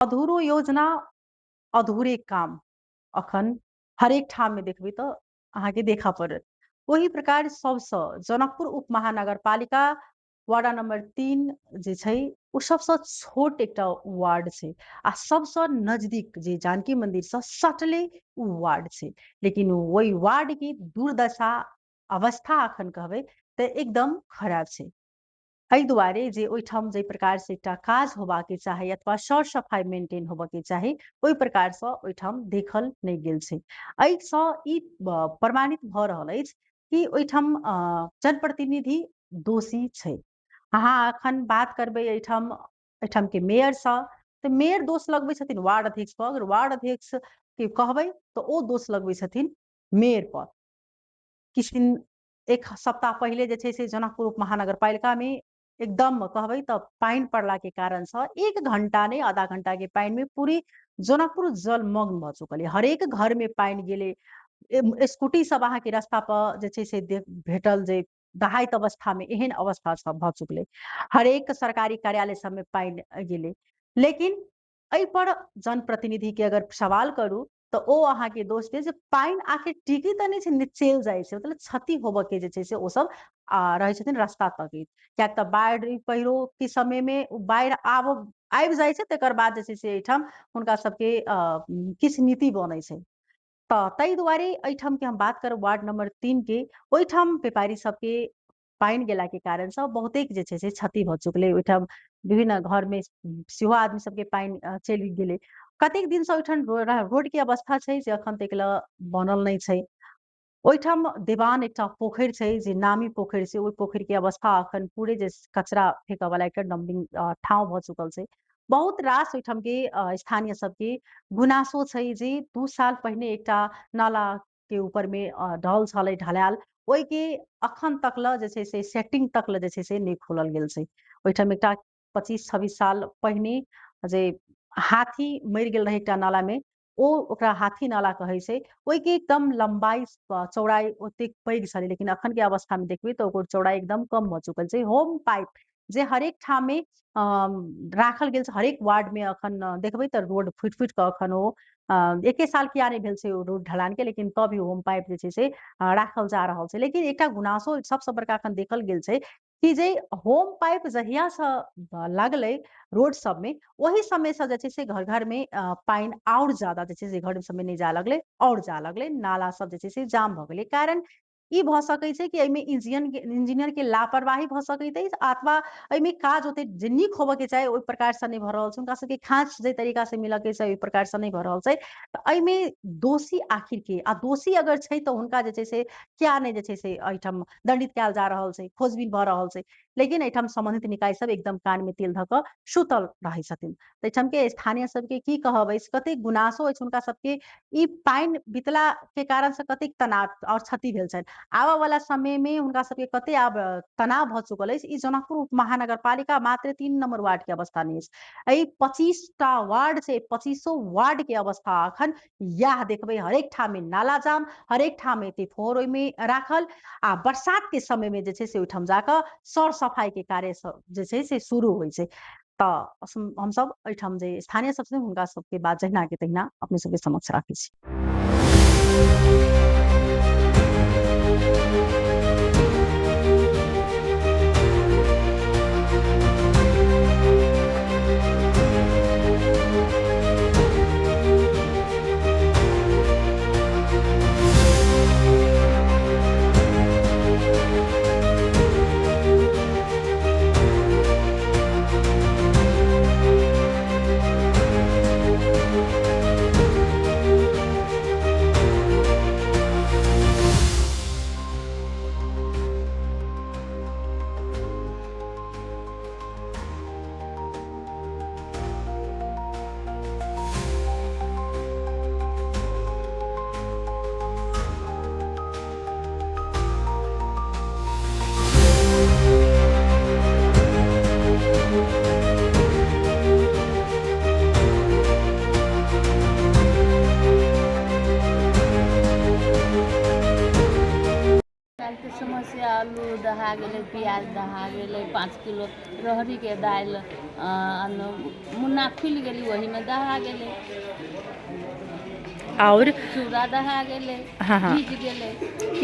अधूरो योजना अधूरे काम अखन हरेक ठाममे देखबै तऽ अहाँके देखऽ पड़त। ओहि प्रकार सबसँ जनकपुर उप महानगरपालिका वार्ड नंबर 3 जे छै ओ सबसँ छोट एकटा वार्ड छै आ सबसँ नजदीक जे जानकी मंदिरसँ सटले उ वार्ड छै, लेकिन ओहि वार्ड के दुर्दशा अवस्था अखन कहबै तऽ एकदम खराब छै। एहि दुआरे जे ओहिठाम जाहि प्रकारसँ एकटा काज होबाके चाही अथवा सर सफाइ मेंटेन होबऽके चाही ओहि प्रकारसँ ओहिठाम देखल नहि गेल छै। एहिसँ ई प्रमाणित भऽ रहल अछि कि ओहिठाम जनप्रतिनिधि दोषी छै। अहाँ अखन बात करबै एहिठाम के मेयरसँ तऽ मेयर दोष लगबै छथिन वार्ड अध्यक्ष पर, अगर वार्ड अध्यक्ष के कहबै तऽ ओ दोष लगबै छथिन मेयर पर। किछु दिन एक सप्ताह पहिले जे छै से जनकपुर उप महानगरपालिकामे एकदम कहबै तऽ पानि पड़लाके कारणसँ एक घंटा नहि आधा घंटा के पानिमे पूरी जनकपुर जलमग्न भऽ चुकल है। हरेक घरमे पानि गेलै, स्कूटी सब अहाँके रास्ता पर जे छै से भेटल जे दहाइत अवस्थामे एहन अवस्था सब भऽ चुकलै। हरेक सरकारी कार्यालय सबमे पानि गेलै, लेकिन एहि पर जनप्रतिनिधि के अगर सवाल करू तऽ ओ अहाँके दोष दे जे पानि आखिर टिकी तऽ नहि छै, चलि जाइ छै, मतलब क्षति होबऽ के जे छै से ओ सब रहै छथिन रास्ता तकैत। कियाक तऽ बाढ़ि पहिरो के समय मे बाढ़ि आबि जाइ छै, तकर बाद जे छै से एहिठाम हुनका सबके किछु नीति बनै छै। तऽ ताहि दुआरे एहिठाम के हम बात करब वार्ड नंबर 3 के, ओहिठाम व्यापारी सबके पानि गेला के कारणसँ बहुतेक जे छै से क्षति भऽ चुकलै। ओहिठाम विभिन्न घर मे सेहो आदमी सबके पानि चलि गेलै। कतेक दिनसँ ओहिठाम रोड के अवस्था छै जे अखन तक लए बनल नहि छै। ओहिठाम देवान एकटा पोखरि छै जे नामी पोखरि छै, ओहि पोखरि के अवस्था अखन पूरे जे कचरा फेकऽ वाला एकटा डम्पिंग ठाउँ भऽ चुकल छै। बहुत रास ओहिठाम के स्थानीय सबके गुनासो छै जे 2 साल पहिने एकटा नाला के ऊपर में ढल छलै ढलायल, ओहिके अखन तक ल जे छै से सेटिंग तक ल जे छै से नहि खोलल गेल छै। ओहिठाम एकटा 25-26 साल पहिने जे हाथी मरि गेल रहै एकटा नाला में, ओ ओकरा हाथी नाला कहै छै, ओहिके एकदम लंबाई चौड़ाई ओतेक पैघ छलै, लेकिन अखन के अवस्था में देखबै तऽ ओकर चौड़ाई एकदम कम भऽ चुकल छै। होम पाइप जे हरेक ठाम में राखल गेल छै, हरेक वार्ड में अखन देखबै तऽ रोड फुटि फुटि कऽ अखन ओ एके साल किया नहि भेल छै ओ रोड ढलान के, लेकिन तब भी होम पाइप जे छै से राखल जा रहल छै। लेकिन एकटा गुनासो सबसँ बड़का अखन देखल गेल छै कि जे होम पाइप जहियासँ लागलै रोड सबमे, ओहि समयसँ जे छै से घर घर में पानि आओर ज्यादा जे छै से घर सबमे नहि जा लगलै, आओर जा लगलै, नाला सब जे छै से जाम भऽ गेलै। कारण ई भऽ सकै छै कि एहिमे इंजीनियर के लापरवाही भऽ सकैत अछि अथवा एहिमे काज ओते जे नीक होबऽ के चाही ओहि प्रकारसँ नहि भऽ रहल छै, हुनका सबके खाँच जाहि तरीकासँ मिलऽ के छै ओहि प्रकारसँ नहि भऽ रहल छै। तऽ एहिमे दोषी आखिर के, आ दोषी अगर छै तऽ हुनका जे छै से किया नहि जे छै से एहिठाम दंडित कयल जा रहल छै, खोजबीन भऽ रहल छै, लेकिन एहिठाम सम्बन्धित निकाय सब एकदम कान में तेल धऽ कऽ सुतल रहै छथिन। तऽ एहिठाम के स्थानीय सबके की कहब अछि, कतेक गुनासो अछि हुनका सबके, ई पानि बितला के कारण से कतेक तनाव और क्षति भेल छनि, आबऽ वाला समय में हुनका सबके कते आब तनाव भऽ चुकल अछि। ई जनकपुर उप महानगरपालिका मात्र 3 नंबर वार्ड के अवस्था नहि अछि, एहि 25टा वार्ड छै, 25 वार्ड के अवस्था अखन इएह देखबै। हरेक ठाम में नाला जाम, हरेक ठाम एते फोर ओहिमे राखल, आ बरसात के समय में जे छै से ओहिठाम जाकऽ सर सफाई के कार्य जे छै से शुरू होइ छै। तऽ हमसब एहिठाम जे स्थानीय सब छथिन हुनका सबके बात जहिना के तहिना अपने सबके समक्ष राखै छी। आलू दहा गेलै, प्याज दहा गेलै, 5 किलो रहरीके दालि मुन्ना खुलि गेली ओहीमे दहा गेलै। आओर चूड़ा दहा गेलै। हाँ हाँ। भीज गेलै।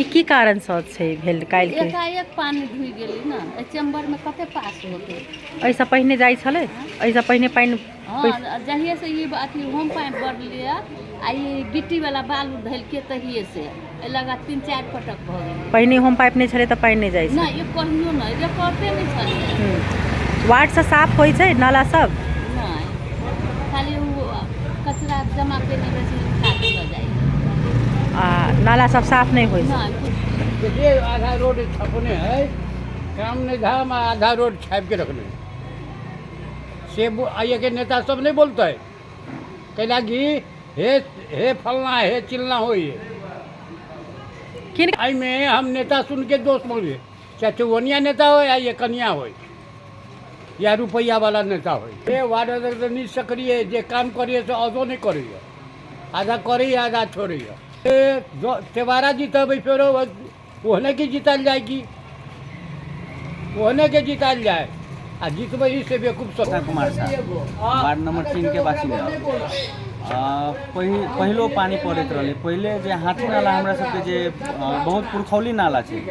ई की कारणसँ छै भेल काल्हिके? एकाएक पानि धुइ गेलै ने, एहि चैम्बरमे कते पास होतै? एहिसँ पहिने जाइ छलै? एहिसँ पहिने पानि? हँ, जहिएसँ ई अथी होम पाइप बढ़लियै आ ई गिट्टीवला बालू धैलकै तहिएसँ एहि लगा 3-4 पटक भऽ गेलै। पहिने होम पाइप नहि छलै तऽ पानि नहि जाइ छलै? नहि, ई कहियो नहि, रिकॉर्डे नहि छलै। वार्डसँ साफ होइ छै नाला सब? नहि, खाली ओ कचरा जमा केने रहै छै, उठा कऽ लऽ जाइ। आ नाला सब साफ नहि होइ छै? नहि। देखिए, आधा रोड छपने है, काम नहीं धाम, आधा रोड छापि के रखने से आइए के नेता सब नहीं बोलते है, कैला कि हे हे फलना हे चिलना होइए। किन एहिमे हम नेता सुन के दोस्त बोलिए, चाहे चौवनिया नेता हो या ये कनिया हो या रुपैआ वाला नेता हो। हे वार्ड अध्यक्ष निष्क्रिय, जे काम करिए से अधो नहीं करिए, आधा करिए आधा छोड़िए। ए तेवारा जीतबै फेरो ओहने के जीतल जाय की ओहने के जीतल जाय, आ जीतबै ही से बेवकूफ सब। कुमार साह, वार्ड नंबर 3 के बासिन्दा। पहिलो पानि पड़ैत रहलै। पहिले जे हाथी नाला हमरा सबके जे बहुत पुरखौली नाला छै,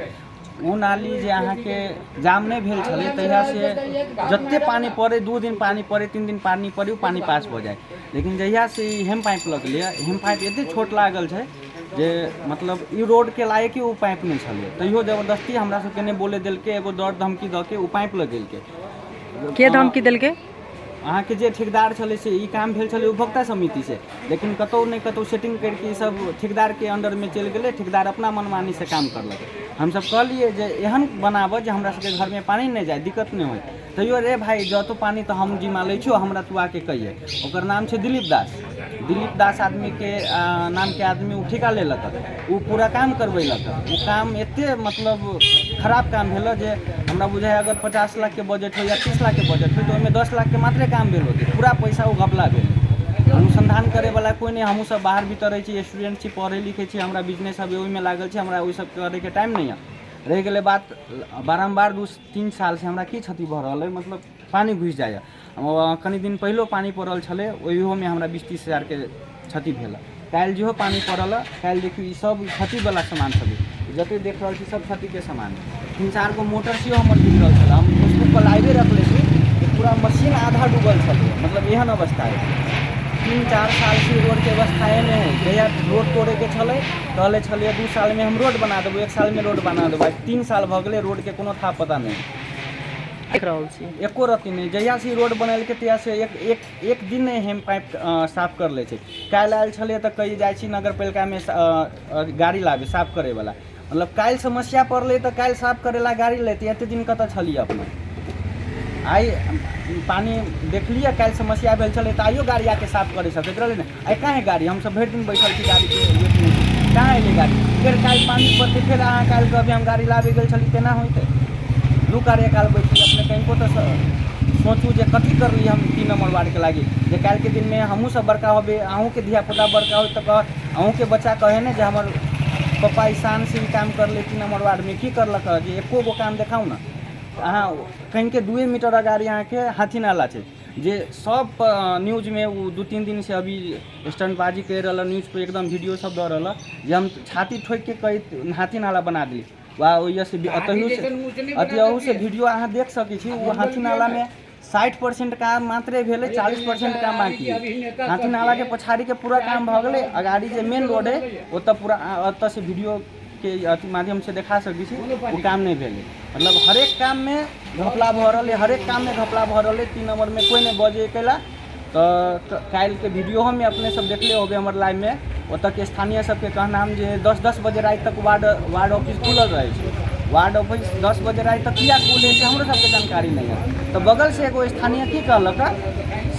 ओ नाली जे अहाँके जाम नहि भेल छलै तहियासँ जतेक पानि पड़ै, 2 दिन पानि पड़ै, 3 दिन पानि पड़ै, ओ पानि पास भऽ जाइ। लेकिन जहियासँ ई हेम पाइप लगलैए, हेम पाइप एतेक छोट लागल छै जे मतलब ई रोडके लायक ही ओ पाइप नहि छलै, तैयो जबरदस्ती हमरा सबके नहि बोले देलकै, एगो डर धमकी दऽ के ओ पाइप लगेलकै। के धमकी देलकै? अहाँके जे ठेकेदार छलै से ई काम भेल छलै उपभोक्ता समितिसँ, लेकिन कतहु नहि कतहु सेटिंग करिके ई सब ठेकेदारके अंडरमे चलि गेलै। ठेकेदार अपना मनमानीसँ काम करलकै। हमसब कहलियै जे एहन बनाबऽ जे हमरा सबके घरमे पानि नहि जाय, दिक्कत नहि होइ। तैयो रे भाइ जतो पानि तऽ हम जिम्मा लै छियौ, हमरा तू आके कहिए। ओकर नाम छै दिलीप दास। दिलीप दास आदमीके नामके आदमी ओ ठेका लेलक, ओ पूरा काम करबेलक। ओ काम एते मतलब खराब काम भेल जे हमरा बुझाइ अगर 50 लाखके बजट होइ या 30 लाखके बजट होइ तऽ ओहिमे 10 लाखके मात्रे काम भेल होतै, पूरा पैसा ओ घपला भेल। अनुसंधान करैवला कोइ नहि। हमहूँ सब बाहर भीतर रहै छी, स्टूडेंट छी, पढ़ै लिखै छी, हमरा बिजनेस अभी ओहिमे लागल छी, हमरा ओहि सब करैके टाइम नहि यऽ। रहि गेलै बात, बारम्बार 2-3 सालसँ हमरा की क्षति भऽ रहल अइ, मतलब पानि घुसि जाइए। कनि दिन पहिलो पानि पड़ल छलै, ओहियोमे हमरा 20-30 हजारके क्षति भेल। काल्हि जेहो पानि पड़ल, काल्हि देखियौ ई सब क्षतिवला सामान सब जतेक देख रहल छी सब क्षतिके सामान। 3-4 गो मोटर सेहो हमर बिगड़ल छलै। हम फेसबुकपर लाइवे रखले छी जे पूरा मशीन आधा डूबल छलै, मतलब एहन अवस्था है। 3-4 सालसँ रोडके अवस्था एहने है। जहिया रोड तोड़ैके छलै कहले छलियै 2 सालमे हम रोड बना देबै, 1 सालमे रोड बना देबै। 3 साल भऽ गेलै, रोडके कोनो था पता नहि। देख रहल छी एको रत्ती नहि। जहियासँ ई रोड बनेलकै तहियासँ एक एक एक दिन नहि हेम पाइप साफ कर लै छै। काल्हि आयल छलै तऽ कहि जाइ छी नगरपालिकामे गाड़ी लाबै साफ करैवला, मतलब काल्हि समस्या पड़लै तऽ काल्हि साफ करै ला गाड़ी लेतै, एते दिन कतऽ छलियै अपने? आइ पानि देखलियै, काल्हि समस्या भेल छलै तऽ आइयो गाड़ी आके साफ करै सकैत रहलै ने। आइ कहाँ है गाड़ी? हमसब भरि दिन बैठल छी गाड़ीके वेटमे, कहाँ एलै गाड़ी? फेर काल्हि पानि पड़तै, फेर अहाँ काल्हि कहबै हम गाड़ी लाबै गेल छली, केना होइतै? दू कार्यकाल बैठली अपने कनिको तऽ सोचू जे कथी करली हम 3 नम्बर वार्डके लागि, जे काल्हिके दिनमे हमहूँ सब बड़का होबै, अहूँके धियापुता बड़का होय तऽ कह अहूँके बच्चा कहै ने जे हमर पप्पा ई शानसँ ई काम करलै 3 नम्बर वार्डमे, की करलक जे एको गो काम देखाउ ने। अहाँ कनिके 2 मीटर अगाड़ी अहाँके हाथी नाला छै, जे सब न्यूजमे ओ 2-3 दिनसँ अभी स्टंटबाजी करि रहल, न्यूजपर एकदम वीडियो सब दऽ रहल जे हम छाती ठोकिके कहि हाथी नाला बना देली। वा ओहिसँ अतहुसँ वीडियो अहाँ देख सकै छी। ओ हाथी नालामे 60% काम मात्रे भेलै, 40% काम बाँकी है। हाथी नालाके पछाड़ीके पूरा काम भऽ गेलै, अगाड़ी जे मेन रोड है ओतऽ पूरा ओतऽसँ वीडियोके अथी माध्यमसँ देखा सकै छी ओ काम नहि भेलै। मतलब हरेक काममे घपला भऽ रहल है, हरेक काममे घपला भऽ रहल है। 3 नम्बरमे कोइ नहि बजै कैला। तऽ काल्हिके वीडियो हम अपने सब देखले होबै हमर लाइवमे, ओतऽके स्थानीय सबके कहनाम जे 10-10 बजे राति तक वार्ड ऑफिस खुलल रहै छै। वार्ड ऑफिस 10 बजे राति तक किया खुलै छै हमरो सबके जानकारी नहि है। तऽ बगलसँ एगो स्थानीय की कहलक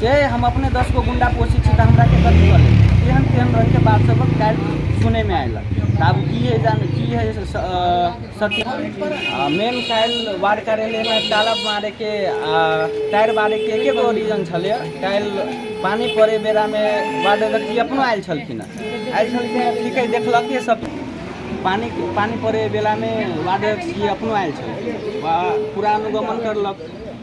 से हम अपने 10 गो गुंडा पोसै छी तऽ हमरा के कथी कहलै। तेहन तेहन रङ्गके बात सब काल्हि सुनैमे आयल। तऽ आब की है जान की है सत्य। मेन काल्हि वार्ड कार्यालयमे ताला मारैके आ टायर बारैके एके गो रीजन छलै। काल्हि पानि पड़ै बेरामे वार्ड अध्यक्ष जी अपनो आयल छलखिन हँ, आयल छलखिन ठीक है, देखलकै सब। पानी पानी पड़े बेलामे वार्ड अध्यक्ष जी अपनो आयल छलखिन, पूरा अनुगमन करलक।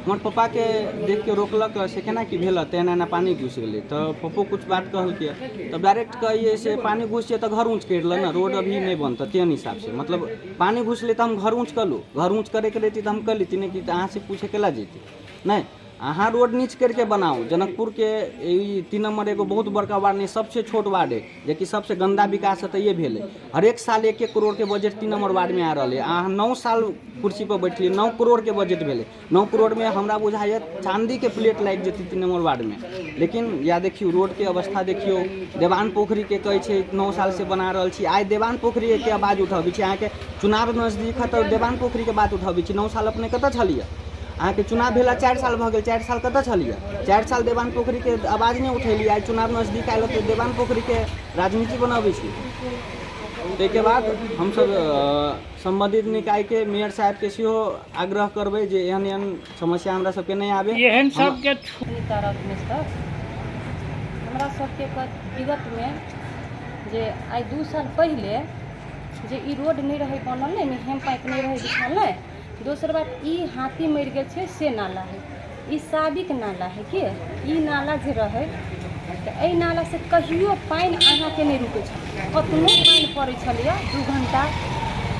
हमर पप्पाके देखिके रोकलक से केना की भेल, तऽ एना एना पानि घुसि गेलै। तऽ पप्पो किछु बात कहलकै, तब डायरेक्ट कहियै से पानि घुसि जेतै तऽ घर ऊँच करि ले ने, रोड अभी नहि बनतै। तेहन हिसाबसँ मतलब पानि घुसलै तऽ हम घर ऊँच कऽ लू, घर ऊँच करैके रहितै तऽ हम कऽ लैती, नहि कि तऽ अहाँसँ पूछैके लए जैती नहि। अहाँ रोड नीच करिके बनाउ। जनकपुरके ई 3 नम्बर एगो बहुत बड़का वार्ड नहि, सबसँ छोट वार्ड हइ, जेकि सबसँ गन्दा विकास एतहिए भेल हइ। हरेक साल 1-1 करोड़के बजट 3 नम्बर वार्डमे आ रहल हइ। अहाँ 9 साल कुर्सीपर बैठलियै, 9 करोड़के बजट भेलै। 9 करोड़मे हमरा बुझाइए चाँदीके प्लेट लागि जेतै 3 नम्बर वार्डमे। लेकिन या देखियौ रोडके अवस्था देखियौ। देवान पोखरीके कहै छै 9 सालसँ बना रहल छी, आइ देवान पोखरीके आवाज उठबै छी। अहाँके चुनाव नजदीक है तऽ देवान पोखरीके बात उठबै छी। 9 साल अपने कतऽ छलियै? अहाँके चुनाव भेला 4 साल भऽ गेल, 4 साल कतऽ छलियै? 4 साल देवान पोखरीके आवाज नहि उठेलियै, आइ चुनाव नजदीक आयल तऽ देवान पोखरीके राजनीति बनाबै छी। ताहिके बाद हमसभ सम्बन्धित निकायके मेयर साहेबके सेहो आग्रह करबै जे एहन एहन समस्या हमरा सबके नहि आबै। एहन सबके सुनीता राउत मिश्र। हमरा सबके विगतमे जे आइ 2 साल पहिले जे ई रोड नहि रहै बनल, नहि हेम पाइप नहि रहै बिछायल। नहि, दोसर बात, ई हाथी मरि गेल छै से नाला है, ई साबिक नाला है कि ई नाला जे रहै तऽ एहि नालासँ कहियो पानि अहाँके नहि रुकै छलै। कतनो पानि पड़ै छलैए, 2 घण्टा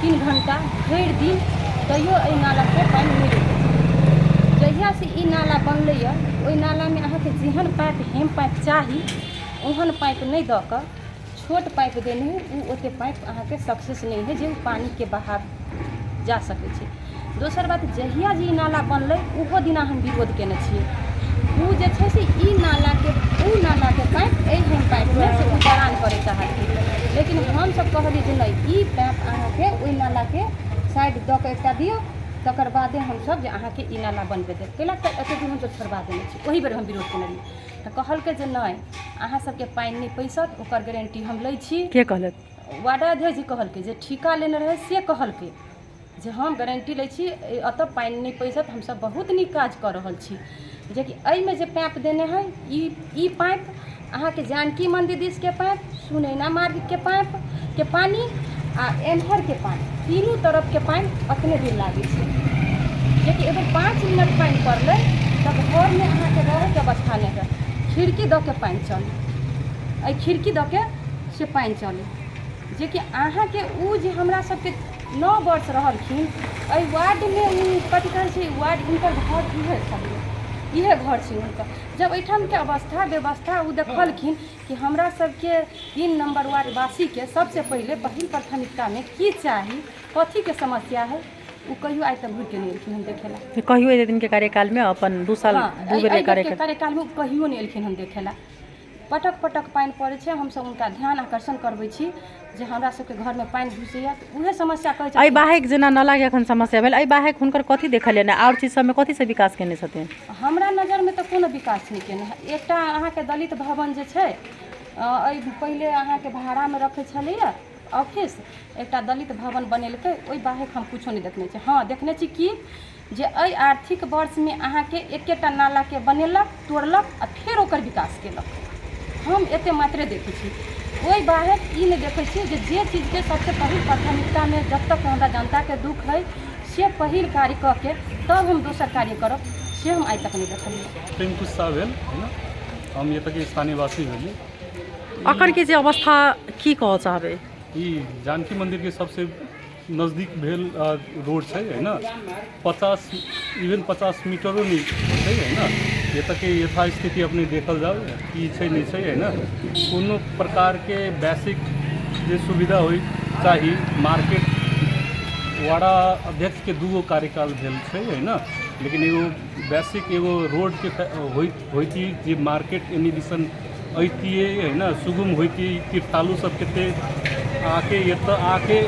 3 घण्टा भरि दिन, तैयो एहि नालासँ पानि नहि रुकै छलै। जहियासँ ई नाला बनलैए, ओहि नालामे अहाँके जेहन पाइप हेम पाइप चाही ओहन पाइप नहि दऽ कऽ छोट पाइप देने हइ। ओ ओतेक पाइप अहाँके सक्सेस नहि हइ जे ओ पानिके बहाव जा सकै छै। दोसर बात, जहिया जे ई नाला बनलै ओहो दिना हम विरोध केने छियै। ओ जे छै से ई नालाके ओ नालाके पाइप एहि हेम पाइपमे से उड़ान करय चाहलखिन, लेकिन हमसभ कहलियै जे नहि, ई पाइप अहाँके ओहि नालाके साइड दऽ कऽ एकटा दियौ, तकर बादे हमसभ जे अहाँके ई नाला बनबै देब। कैला तऽ एतेक दूर हमसभ छोड़बा देने छी। ओहि बेर हम विरोध केने रहियै तऽ कहलकै जे नहि, अहाँ सबके पानि नहि पैसत, ओकर गारंटी हम लै छी। के कहलक? वार्डाध्यक्ष जी कहलकै, जे ठीका लेने रहै से कहलकै जे हम गारंटी लै छी, एतऽ पानि नहि पैसत, हमसब बहुत नीक काज कऽ रहल छी। जेकि एहिमे जे पाइप देने हइ, ई पाइप अहाँके जानकी मन्दिर दिसके पाइप, सुनैना मार्गके पाइपके पानि आ एम्हरके पानि, तीनू तरफके पानि अतने दूर लागै छै। जेकि एगो 5 मिनट पानि पड़लै तऽ घरमे अहाँके रहैके अवस्था नहि रहत। खिड़की दऽ के पानि चलै, एहि खिड़की दऽ के से पानि चलै। जेकि अहाँके ओ जे हमरा सबके 9 वर्ष रहलखिन एहि वार्डमे, ओ कथी कहै छै वार्ड, हुनकर घर इहे छलै, इहे घर छै हुनकर। जब एहिठामके अवस्था व्यवस्था ओ देखलखिन कि हमरा सबके 3 नम्बर वार्डवासीके सबसँ पहिले पहिल प्राथमिकतामे की चाही, कथीके समस्या है, ओ कहियो आइ तक घुरिके नहि एलखिन हन देखै लए। कहियो एते दिनके कार्यकालमे अपन 2 साल हँ, 2 बेर एहि कार्यकाल कार्यकालमे ओ कहियो नहि एलखिन हन देखै लए। पटक पटक पानि पड़ै छै, हमसब हुनका ध्यान आकर्षण करबै छी जे हमरा सबके घरमे पानि घुसैया, तऽ उएह समस्या कहै एहि छथिन। बाहेक जेना नालाके एखन समस्या भेल, एहि बाहेक हुनकर कथी देखलियनि? आओर चीज सबमे कथी से विकास केने छथिन? हमरा नजरमे तऽ कोनो विकास नहि केने है। एकटा अहाँके दलित भवन जे छै, एहि पहिले अहाँके भाड़ामे रखै छलैए ऑफिस, एकटा दलित भवन बनेलकै, ओहि बाहेक हम किछो नहि देखने छी। हँ, देखने छी कि जे एहि आर्थिक वर्षमे अहाँके एकेटा नालाके बनेलक, तोड़लक आ फेर ओकर विकास केलक। हम एते मात्रे देखै छी। ओहि बाहेक ई नहि देखै छी जे जे चीजके सबसँ पहिल प्राथमिकतामे जब तक हमरा जनताके दुःख हइ से पहिल कार्य कऽ के तब हम दोसर कार्य करब, से हम आइ तक नहि देखलियै। प्रेम कुशवाहा भेल होइन, हम एतऽके स्थानीयवासी भेली। अखन के जे अवस्था की कहऽ चाहबै? ई जानकी मन्दिरके सबसे नजदीक भेल रोड छै होइन, 50 इवन 50 मीटरो नहि छै होइन। एतऽके यथास्थिति अपने देखल जाउ की छै नहि छै होइन। कोनो प्रकारके बेसिक जे सुविधा होइ चाही, मार्केट वाडा अध्यक्षके 2 गो कार्यकाल भेल छै होइन, लेकिन एगो बेसिक एगो रोडके होइती जे मार्केट एनी दिसन अइतियै होइन, सुगम होइती। तीर्थालु सब कते आके एतऽ आके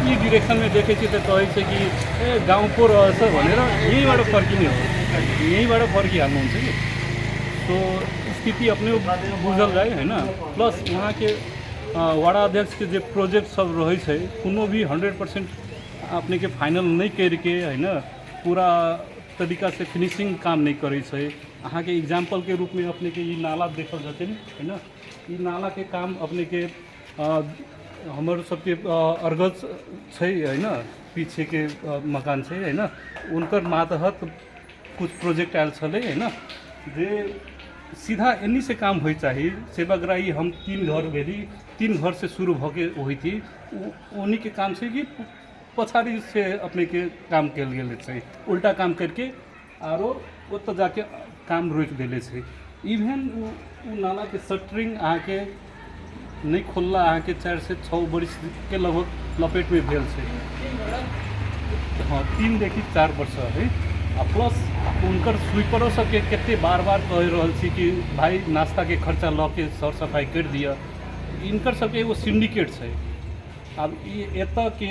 ई डिरेक्सनमे देखै छियै तऽ कहै छै कि ए गाउँ पो रहेछ भनेर यहीँबाट फर्किने हो, यहीँबाट फर्किहाल्नुहुन्छ कि। सो स्थिति अपने बुझल जाय होइन। प्लस उहाँके वाडा अध्यक्षके जे प्रोजेक्ट सब रहै छै, कोनो भी 100% अपनेके फाइनल नहि करिके होइन, पूरा तरीकासँ फिनिशिंग काम नहि करै छै। अहाँके एग्जाम्पलके रूपमे अपनेके ई नाला देखल जेतै होइन, ई नालाके काम अपनेके हमर सबके अर्गज छै होइन, पीछेके मकान छै होइन, हुनकर मातहत कुछ प्रोजेक्ट आयल छलै होइन, जे सीधा एन्नी से काम होइ चाही। सेवाग्राही हम 3 घर भेली, 3 घर से शुरू भऽ के होइ थी। उन्हीं के काम छै कि पछाड़ी से अपने के काम कयल गेल छै, उल्टा काम करके आरो ओतऽ जाके काम रोकि देले छै। इवेन उ नालाके शटरिंग अहाँके नहि खोलला अहाँके 4 से 6 वर्षके लगभग लपेटमे भेल छै। हाँ, 3 देखि 4 वर्ष है। आ प्लस हुनकर स्वीपरो सबके कते बार बार कहि रहल छी कि भाई नाश्ताके खर्चा लऽ के सर सफाइ करि दिअ। इनकर सबके एगो सिंडिकेट छै। आब ई एतऽ के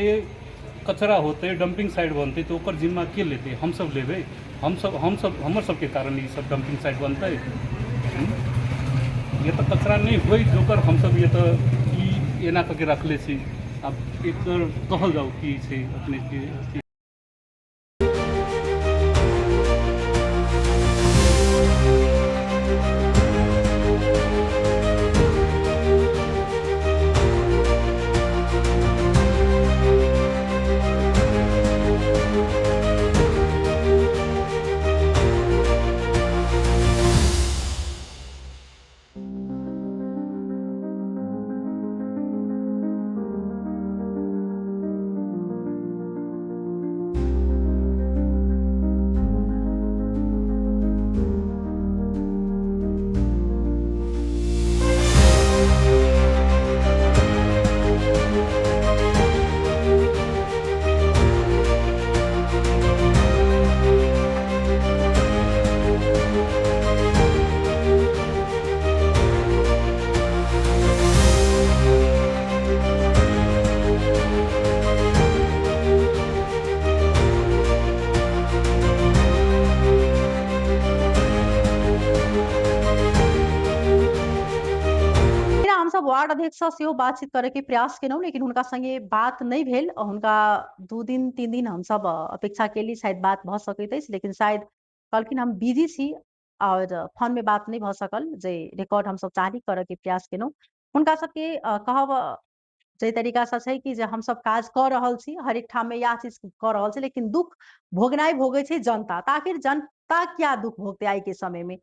कचरा होतै, डम्पिंग साइट बनतै, तऽ ओकर जिम्मा के लेतै? हमसब लेबै? हमसब हमर सबके कारण ई सब डम्पिंग साइट बनतै? ये तऽ कचरा नहि होइ जोकर हमसब ये तऽ ई एना कऽ के रखले छी। आब एकर कहल जाउ की छै अपनेके। हमसब वार्ड अध्यक्ष से सेहो बातचीत करे के प्रयास केलहुँ, लेकिन हुनका संगे बात नहि भेल। हुनका 2 दिन 3 दिन हमसब अपेक्षा केली शायद बात भऽ सकैत अछि, लेकिन शायद कहलखिन हम बिजी छी और फोन में बात नहीं भऽ सकल, जे रिकॉर्ड हमसब चाही करे के प्रयास केलहुँ। हुनका सबके कहब जाहि तरीका से छै कि जे हमसब काज कऽ रहल छी, हरेक ठाम में इएह चीज कऽ रहल छी, लेकिन दुख भोगनाइ भोगै छै जनता। तऽ आखिर जनता क्या दुख भोगतै आइ के समय में?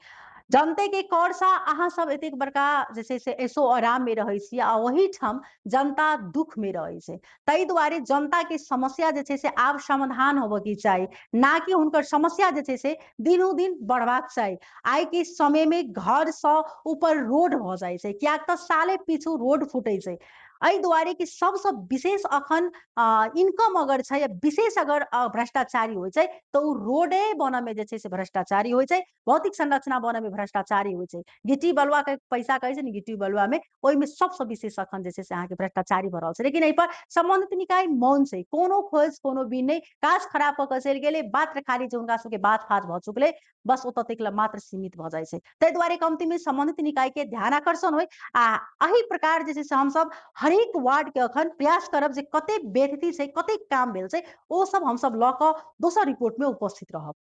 जनते के कर सा अहाँ सब एतेक बड़का जे छै से ऐशो आराम में रहै छी आ ओहिठाम जनता दुख में रहै छै। ताहि दुआरे जनता के समस्या जे छै से आब समाधान होबऽके चाही, ना कि हुनकर समस्या जे छै से दिनों दिन बढ़बाक चाही। आइ के समय में घर सँ ऊपर रोड भऽ जाइ छै, कियाक तऽ साले पीछू रोड फूटै छै। एहि दुआरे कि सबसँ विशेष अखन इनकम अगर छै या विशेष अगर भ्रष्टाचारी होइ छै तऽ ओ रोडे बनऽ में जे छै से भ्रष्टाचारी होइ छै, भौतिक संरचना बनऽ में भ्रष्टाचारी होइ छै। गिट्टी बलुआ के पैसा कहै छै ने, गिट्टी बलुआ में ओहिमे सबसँ विशेष अखन जे छै से अहाँके भ्रष्टाचारी भऽ रहल छै। लेकिन एहि पर संबंधित निकाय मौन छै, कोनो खोज कोनो भी नहि, काज खराब कऽ के चलि गेलै, मात्र खाली जे हुनका सबके बात फात भऽ चुकलै बस ओतऽ तक मात्र सीमित भऽ जाइ छै। ताहि दुआरे कमतीमे संबंधित निकाय के ध्यान आकर्षण होइ आ एहि प्रकार जे छै से हमसब हरेक वार्ड के अखन प्रयास करब जे कते व्यक्ति छै, कते काम भेल छै, ओ सब हमसब लऽ कऽ दोसर रिपोर्ट में उपस्थित रहब।